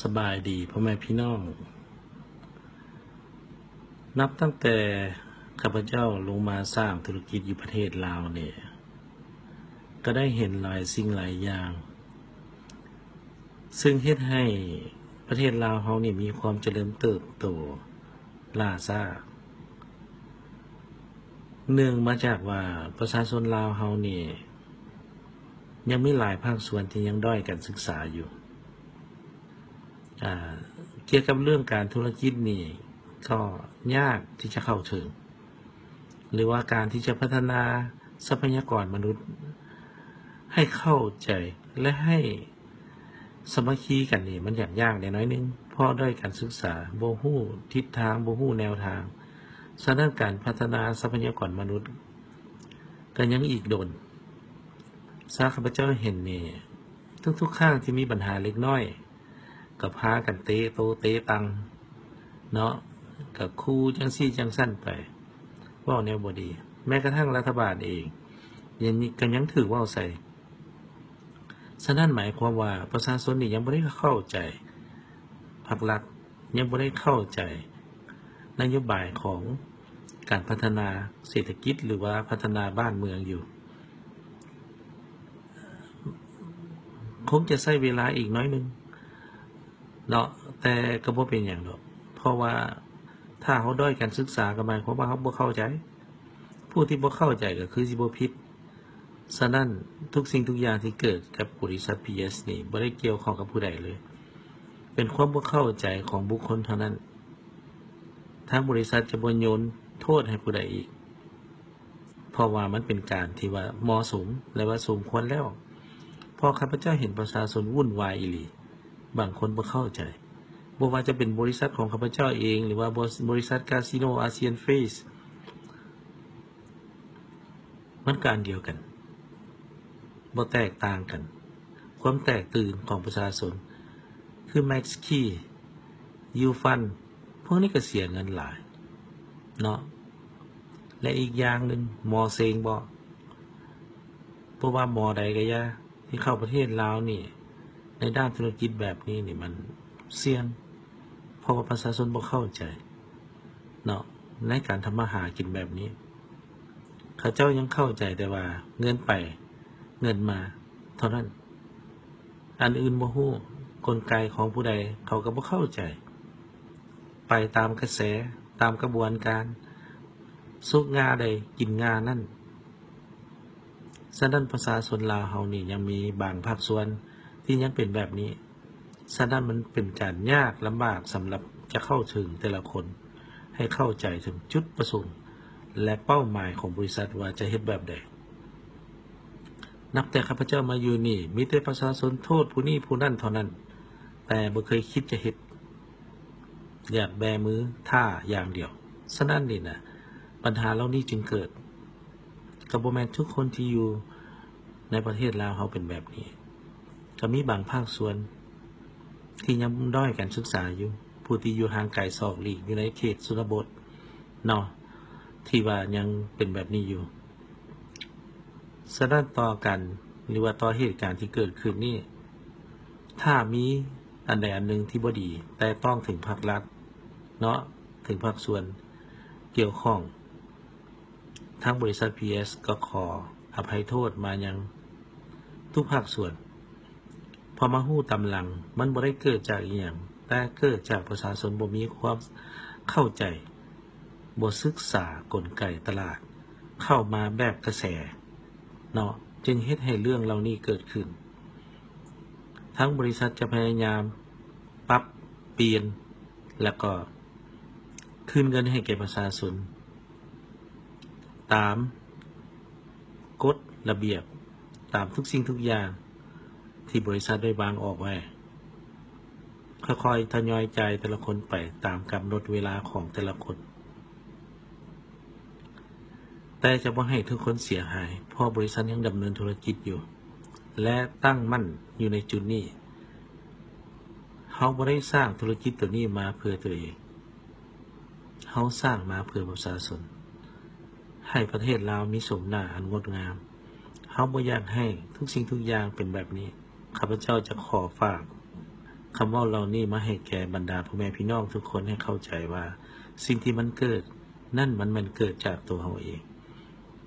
ສະບາຍດີພໍ່ແມ່ພີ່ນ້ອງ. ນັບຕັ້ງແຕ່ຂ້າພະເຈົ້າລົງມາສ້າງທຸລະກິດຢູ່ປະເທດລາວນີ້ ກໍໄດ້ເຫັນຫຼາຍສິ່ງຫຼາຍຢ່າງ ຊຶ່ງເຮັດໃຫ້ປະເທດລາວເຮົານີ້ມີຄວາມຈະເລີນເຕີບໂຕລ້າຊ້າ. ເນື່ອງມາຈາກວ່າປະຊາຊົນລາວເຮົານີ້ ຍັງມີຫຼາຍພາກສ່ວນທີ່ຍັງດ້ອຍການສຶກສາຢູ່. ອາ ກ່ຽວກັບເລື່ອງການທຸລະກິດນີ້ ກໍຍາກທີ່ຈະເຂົ້າເຖິງ ຫຼືວ່າການທີ່ຈະພັດທະນາຊັບພະຍາກອນມະນຸດໃຫ້ເຂົ້າໃຈ ແລະ ໃຫ້ສາມັກຄີກັນນີ້ ມັນຍາກໆແດ່ໜ້ອຍໜຶ່ງ ເພາະດ້ອຍການສຶກສາ, ບໍ່ຮູ້ທິດທາງ, ບໍ່ຮູ້ແນວທາງ. ສະນັ້ນ ການພັດທະນາຊັບພະຍາກອນມະນຸດ ກໍຍັງອີກດົນ. ຊາຂ້າພະເຈົ້າເຫັນນີ້ ທຸກໆຄັ້ງທີ່ມີບັນຫາເລັກນ້ອຍ ກໍພາກັນເຕະໂຕເຕະຕັ່ງເນາະ, ກໍຂູ່ຈັ່ງຊີ້ຈັ່ງຊັ້ນໄປ, ເວົ້າແນວບໍ່ດີ. ແມ້ກະທັ່ງລັດຖະບານເອງ ຍັງ ກໍຍັງຖືກເວົ້າໃສ່. ສະນັ້ນໝາຍຄວາມວ່າປະຊາຊົນນີ້ຍັງບໍ່ໄດ້ເຂົ້າໃຈ ພັກລັດຍັງບໍ່ໄດ້ເຂົ້າໃຈນະໂຍບາຍຂອງການພັດທະນາເສດຖະກິດ ຫຼືວ່າພັດທະນາບ້ານເມືອງຢູ່. ຄົງຈະໃຊ້ເວລາອີກໜ້ອຍໜຶ່ງເນາະ, ແຕ່ກໍບໍ່ເປັນຫຍັງດອກ, ເພາະວ່າຖ້າເຮົາດ້ອຍການສຶກສາ ກໍໝາຍຄວາມວ່າເຮົາບໍ່ເຂົ້າໃຈ. ຜູ້ທີ່ບໍ່ເຂົ້າໃຈກໍຄືຊິບໍ່ຜິດ. ສະນັ້ນ ທຸກສິ່ງທຸກຢ່າງທີ່ເກີດກັບບໍລິສັດ ພີເອສ ນີ້ ບໍ່ໄດ້ກ່ຽວຂ້ອງກັບຜູ້ໃດເລີຍ, ເປັນຄວາມບໍ່ເຂົ້າໃຈຂອງບຸກຄົນເທົ່ານັ້ນ. ທາງບໍລິສັດຈະບໍ່ໂຍນໂທດໃຫ້ຜູ້ໃດອີກ, ເພາະວ່າມັນເປັນການທີ່ວ່າເໝາະສົມ ແລະ ວ່າສົມຄວນແລ້ວ. ເພາະຂ້າພະເຈົ້າເຫັນປະຊາຊົນວຸ່ນວາຍອີ່ຫຼີ, ບາງຄົນບໍ່ເຂົ້າໃຈ, ບໍ່ວ່າຈະເປັນບໍລິສັດຂອງຂ້າພະເຈົ້າເອງ ຫຼືວ່າບໍ ບໍລິສັດກາຊີໂນອາຊຽນເຟສ ມັນກໍອັນດຽວກັນ, ບໍ່ແຕກຕ່າງກັນ. ຄວາມແຕກຕື່ນຂອງປະຊາຊົນ ຄື Max Key, Youthfund ພວກນີ້ກໍເສຍເງິນຫຼາຍເນາະ. ແລະ ອີກຢ່າງໜຶ່ງ ໝໍເສັງບໍ ບໍ່ວ່າໝໍໃດກໍຢ່າ ທີ່ເຂົ້າປະເທດລາວນີ້ ໃນດ້ານທຸລະກິດແບບນີ້ນີ້ມັນສ່ຽງ, ເພາະວ່າປະຊາຊົນບໍ່ເຂົ້າໃຈເນາະ ໃນການທຳມາຫາກິນແບບນີ້. ເຂົາເຈົ້າຍັງເຂົ້າໃຈແຕ່ວ່າເງິນໄປເງິນມາເທົ່ານັ້ນ, ອັນອື່ນບໍ່ຮູ້, ກົນໄກຂອງຜູ້ໃດເຂົາກໍບໍ່ເຂົ້າໃຈ, ໄປຕາມກະແສ, ຕາມກະບວນການ, ສຸກງ່າໃດກິນງ່ານັ້ນ. ສະນັ້ນ ປະຊາຊົນລາວເຮົານີ້ຍັງມີບາງພາກສ່ວນທີ່ຍັງເປັນແບບນີ້. ສະນັ້ນ ມັນເປັນການຍາກລຳບາກສຳລັບຈະເຂົ້າເຖິງແຕ່ລະຄົນ ໃຫ້ເຂົ້າໃຈເຖິງຈຸດປະສົງ ແລະ ເປົ້າໝາຍຂອງບໍລິສັດວ່າຈະເຮັດແບບໃດ. ນັບແຕ່ຂ້າພະເຈົ້າມາຢູ່ນີ້ ມີແຕ່ປະຊາຊົນໂທດຜູ້ນີ້ຜູ້ນັ້ນເທົ່ານັ້ນ, ແຕ່ບໍ່ເຄີຍຄິດຈະເຮັດ, ຢາກແບມືຖ້າຢ່າງດຽວ. ສະນັ້ນນີ້ນະ ບັນຫາເຫຼົ່ານີ້ຈຶ່ງເກີດ. ກໍບໍ່ແມ່ນທຸກຄົນທີ່ຢູ່ໃນປະເທດລາວເຮົາເປັນແບບນີ້, ກໍມີບາງພາກສ່ວນທີ່ຍັງດ້ອຍການສຶກສາຢູ່, ຜູ້ທີ່ຢູ່ຫ່າງໄກສອກຫຼີກ ຢູ່ໃນເຂດຊົນນະບົດເນາະ, ທີ່ວ່າຍັງເປັນແບບນີ້ຢູ່. ສະນັ້ນ ຕໍ່ການ ຫຼືວ່າຕໍ່ເຫດການທີ່ເກີດຂຶ້ນນີ້ ຖ້າມີອັນໃດອັນໜຶ່ງທີ່ບໍ່ດີ ແຕ່ຕ້ອງເຖິງພາກລັດເນາະ, ເຖິງພາກສ່ວນກ່ຽວຂ້ອງ, ທາງບໍລິສັດ ພີເອສ ກໍຂໍອະໄພໂທດມາຍັງທຸກພາກສ່ວນ. ເພາະມາຮູ້ຕາມຫຼັງ ມັນບໍ່ໄດ້ເກີດຈາກອີ່ຫຍັງ, ແຕ່ເກີດຈາກປະຊາຊົນບໍ່ມີຄວາມເຂົ້າໃຈ, ບໍ່ສຶກສາກົນໄກຕະຫຼາດ, ເຂົ້າມາແບບກະແສເນາະ, ຈຶ່ງເຮັດໃຫ້ເລື່ອງເຫຼົ່ານີ້ເກີດຂຶ້ນ. ທາງບໍລິສັດຈະພະຍາຍາມປັບປ່ຽນ ແລ້ວກໍຄືນເງິນໃຫ້ແກ່ປະຊາຊົນ ຕາມກົດລະບຽບ, ຕາມທຸກສິ່ງທຸກຢ່າງທີ່ບໍລິສັດໄດ້ວາງອອກໄວ້, ຄ່ອຍໆທະຍອຍຈ່າຍແຕ່ລະຄົນໄປຕາມກຳນົດເວລາຂອງແຕ່ລະຄົນ. ແຕ່ຈະບໍ່ໃຫ້ທຸກຄົນເສຍຫາຍ, ເພາະບໍລິສັດຍັງດຳເນີນທຸລະກິດຢູ່ ແລະ ຕັ້ງໝັ້ນຢູ່ໃນຈຸດນີ້. ເຮົາບໍ່ໄດ້ສ້າງທຸລະກິດໂຕນີ້ມາເພື່ອຕົວເອງ, ເຮົາສ້າງມາເພື່ອປະຊາຊົນ, ໃຫ້ປະເທດລາວມີໂສມໜ້າອັນງົດງາມ. ເຮົາບໍ່ຢາກໃຫ້ທຸກສິ່ງທຸກຢ່າງເປັນແບບນີ້. ຂ້າພະເຈົ້າຈະຂໍຝາກ ຄຳເວົ້າເຫຼົ່ານີ້ມາໃຫ້ແກ່ບັນດາພໍ່ແມ່ພີ່ນ້ອງທຸກຄົນໃຫ້ເຂົ້າໃຈວ່າ ສິ່ງທີ່ມັນເກີດນັ້ນ ມັນແມ່ນເກີດຈາກຕົວເຮົາເອງ.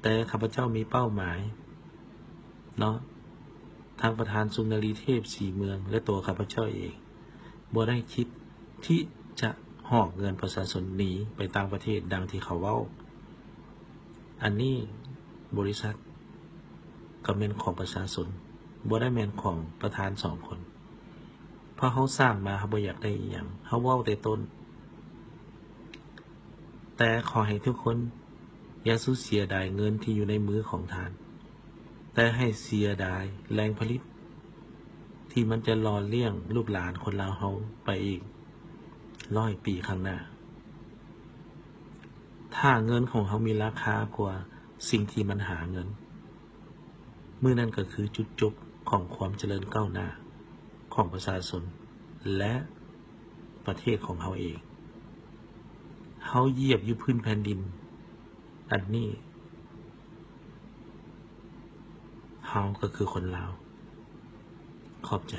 ແຕ່ຂ້າພະເຈົ້າມີເປົ້າໝາຍເນາະ, ທາງປະທານສຸນນະລີເທບສີເມືອງ ແລະ ຕົວຂ້າພະເຈົ້າເອງ ບໍ່ໄດ້ຄິດທີ່ຈະຫອກເງິນປະຊາຊົນໜີໄປຕ່າງປະເທດດັ່ງທີ່ເຂົາເວົ້າ. ອັນນີ້ບໍລິສັດກໍແມ່ນຂອງປະຊາຊົນ, ບໍ່ໄດ້ແມ່ນຂອງປະທານສອງຄົນ. ເພາະເຮົາສ້າງມາ ເຮົາບໍ່ຢາກໄດ້ອີ່ຫຍັງ, ເຮົາເວົ້າແຕ່ຕົ້ນ. ແຕ່ຂໍໃຫ້ທຸກຄົນຢ່າສູ່ເສຍດາຍເງິນທີ່ຢູ່ໃນມືຂອງທ່ານ, ແຕ່ໃຫ້ເສຍດາຍແຫຼ່ງຜະລິດທີ່ມັນຈະຫຼໍ່ລ້ຽງລູກຫຼານຄົນລາວເຮົາໄປອີກຮ້ອຍປີຂ້າງໜ້າ. ຖ້າເງິນຂອງເຮົາມີລາຄາກວ່າສິ່ງທີ່ມັນຫາເງິນ, ມື້ນັ້ນກໍຄືຈຸດຈົບຂອງຄວາມຈະເລີນກ້າວໜ້າຂອງປະຊາຊົນ ແລະ ປະເທດຂອງເຮົາເອງ. ເຮົາຢຽບຢູ່ພື້ນແຜ່ນດິນອັນນີ້, ເຮົາກໍຄືຄົນລາວ. ຂອບໃຈ.